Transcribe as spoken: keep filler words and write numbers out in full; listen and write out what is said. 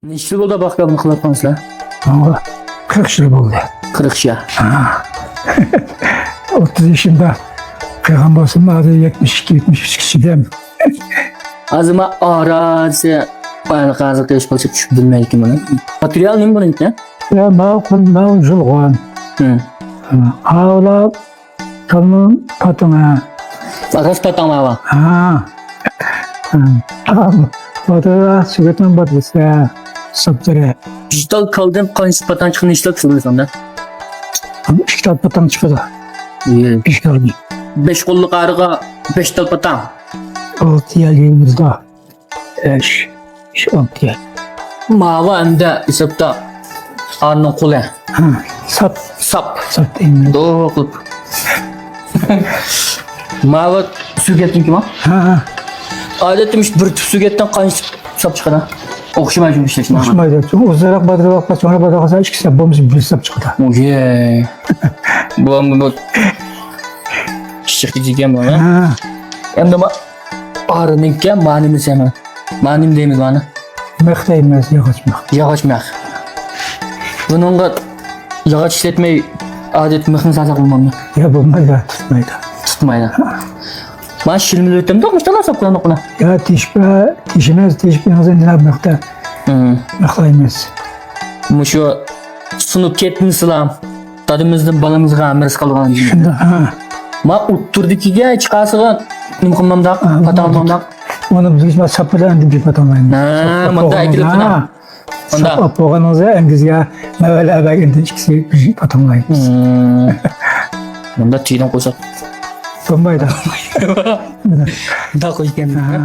نەچچە يىل بولدى ئاكا بۇنى قىلىۋاتقان سىلەر؟ ماڭا قىرىق يىل بولدى. قىرىق يىل. ھە. ئوتتۇز يېشىمدا قىلغان بولسام، ھازىر يەتمىش ئىككى، يەتمىش ئۈچ كىشىدىم. ھازىر ما ئارا دېسە، ھازىر قىلىش قىلسا چۈشۈپ بىلمەيدىكەن بۇنى. ماتېرىيال نېمە بۇنىڭكى؟ يا، ماۋۇ قۇم، ماۋۇ يۇلغۇن. ھە. ھاۋلا تالنىڭ پاتىڭى. ئاساس پاتاڭ ماۋۇ. ھا. ھا. باتىرا سۈگەتنىڭ باتىسى. ساپتىرى. بىر تال كالدىن قانچە پاتاڭ چىقىدۇ، نەچچە تال چىقىدۇ ساندا؟ ئىككى تال پاتاڭ چىقىدۇ. ئىيە. بىر تال. بەش قوللۇق ئارىغا بەش تال پاتاڭ. ئالتە يەل يىلدا. ئۈچ، ئۈچ، ئالتە. ماۋۇ ئەمدى ھېسابتا ئارنىڭ قولى. ھە، ساپ. ساپ. ساپ دەيمەن. دوغرۇ قىلىپ. ماۋۇ سۈگەتنىڭكىما؟ ھە، ھە. ئادەتتە مۇشۇ بىر تۈپ سۈگەتتىن قانچە ساپ چىقىدۇ؟ ئوخشىمايدۇ شۇ ئىشلەش. ئوخشىمايدۇ. ئۇزۇنراق باتۇرۇپ، سوڭرا باتۇرۇپ قالسا، ئىككى ساپ بولمىسا بىر ساپ چىقىدۇ. ئويەي. بۇ، بۇ، بۇ. كىچىك دېگەن بۇ، ھە؟ ھە. ئەمدى ما ئارىنىڭكى مانىمىز ھەم. مانىم دەيمىز مانى. مىخ دەيمىز، ياغاچ مىخ. ياغاچ مىخ. بۇنىڭغا ياغاچ ئىشلەتمەي، ئادەتتە مىخنى سالساق بولمامدۇ؟ يا، بولمايدۇ، تۇتمايدۇ. تۇتمايدۇ. ما شىلمىلى ئۆتەمدۇ، مۇشتالا ساپ قىلىنىق بۇنى. يا، تېشىپ، تېشىمىز، تېشىپ يېڭىزى نېلە مىختا. ھىم. مىخلايمىز. مۇشۇ سۇنۇپ كەتمىسىلا. دادىمىزدىن بالىمىزغا مىراس قالغان. شۇنداق، ھە. ما ئوتتۇرىدىكىگە چىقارسىغا نېمە قىلمامداق؟ ھە، پاتاڭلىمامداق؟ ئۇنى بىز ھېچ ساپ بىلەن بىر پاتاڭلايمىز. ھە، ساپ مۇنداق بولغان ئەكىرىپ ھە. تۇرۇڭ. مۇنداق. ساپ بولغىنىڭىزدا ئەنگىزگە مەۋەل ئەبەگىندىن ئىككىسى بىر پاتاڭلايمىز. ھىم. مۇنداق تىيدىن قويساق. بولمايدۇ. مۇنداق قويۇپ كەلدىم. ھە.